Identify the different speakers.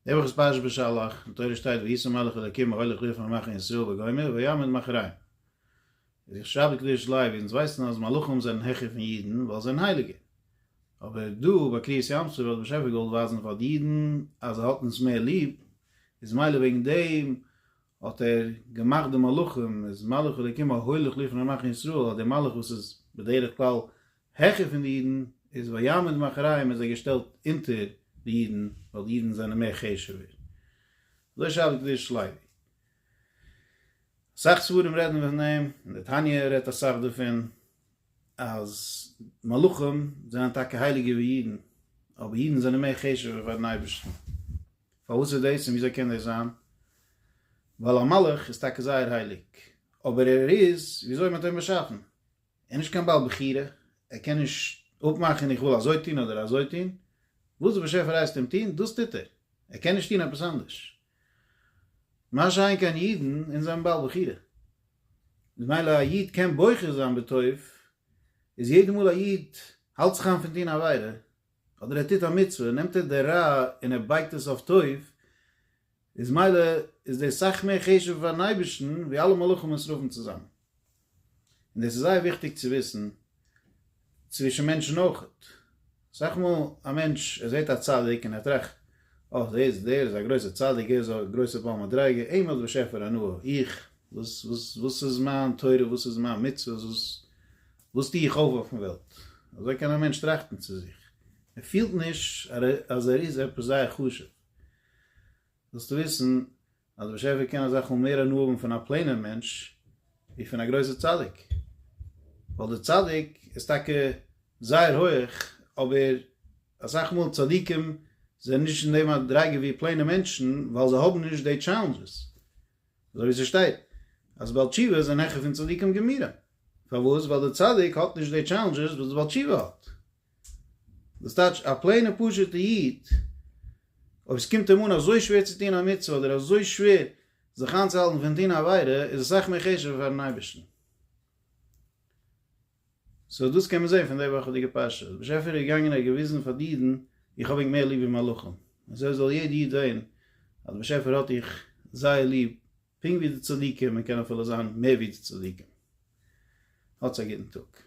Speaker 1: די וואך איז פרשת בשלח, אין תורה שטייט וישא מלאך אלקים ההולך לפני מחנה ישראל וגומר ויעמוד מאחוריהם. איז איך שרייב די קדושת לוי, אונז ווייסן אז מלאכים זענען העכער פון אידן ווייל זיי זענען הייליגער. אבער דא ביי קריעת ים סוף האט דער באשעפער געוואלט ווייזן פאר די אידן אז ער האט אונז מער ליב, איז מילא וועגן דעם האט ער געמאכט די מלאכים, איז מלאך אלקים ההולך לפני מחנה ישראל, אז דער מלאך וואס איז בדרך כלל העכער פון די אידן, איז ויעמוד מאחוריהם איז ער געשטעלט אונטער די אידן, ווייל די אידן זענען מער חשוב'ער. אזוי שרייבט קדושת לוי. אסאך ספרים רעדן פון דעם, און דער תניא רעדט אסאך דערפון, אז מלאכים זענען טאקע הייליגער ווי אידן, אבער אידן זענען מער חשוב'ער פאר'ן אייבערשטן. פארוואס איז דאס און וויאזוי קען דאס זיין? ווייל א מלאך איז טאקע זייער הייליג, אבער ער איז וויאזוי מען האט אים באשאפן, ער איז נישט קיין בעל בחירה, ער קען נישט אפמאכן איך וויל אזוי טון אדער אזוי טון, וואס דער באשעפער הייסט אים טון, דאס טוט ער, ער קען נישט טון עפעס אנדערש. מה שאין כן אידן, אונז זענען בעל בחירה. ממילא א איד קען בוחר זיין בטוב, איז יעדע מאל א איד האלט זיך איין פון טון עבירה, אדער ער טוט א מצוה, נעמט ער די רע און ער בייגט עס אויף טוב, איז מילא איז דאס סאך מער חשוב פארן אייבערשטן ווי אלע מלאכים און שרפים צוזאמען. און דאס איז זייער וויכטיג צו וויסן צווישן מענטשן אויכעט. אסאך מאל א מענטש ער זעט א צדיק און ער טראכט, אה דער דער איז א גרויסער צדיק, ער איז א גרויסער בעל מדריגה, אים האט דער באשעפער הנאה, איך, וואס וואס וואס איז מיין תורה, וואס איז מיין מצוות, וואס וואס טו איך אויף אויפן וועלט? אזוי קען א מענטש טראכטן צו זיך, ער פילט נישט אז ער איז עפעס זייער חשוב. זאלסטו וויסן אז דער באשעפער קען אסאך מאל מער הנאה האבן פון א plain ער מענטש ווי פון א גרויסער צדיק, ווייל דער צדיק איז טאקע זייער הויעך, אבער אסאך מאל צדיקים זענען נישט אין די מדריגה ווי plain ע מענטשן ווייל זיי האבן נישט די challenges, אזוי ווי ס'שטייט אז בעל תשובה זענען העכער פון צדיקים גמורים, פארוואס? ווייל דער צדיק האט נישט די challenges וואס דער בעל תשובה האט. דאס טייטש א plain ע פשוטע איד, אויב עס קומט אים אן אזוי שווער צו טון א מצוה אדער אזוי שווער זיך איינצוהאלטן פון טון א עבירה, איז אסאך מער חשוב'ער פאר'ן אייבערשטן. so דאס קען מען זען פון די וואכעדיגע פרשה. דער באשעפער איז געגאנגען און ער האט געוויזן פאר די אידן, איך האב ענק מער ליב ווי מלאכים. אזוי זאל יעדע איד זען אז דער באשעפער האט דיך זייער ליב, פונקט ווי די צדיקים, מען קען אפילו זיין מער ווי די צדיקים. האטס א גוטן טאג.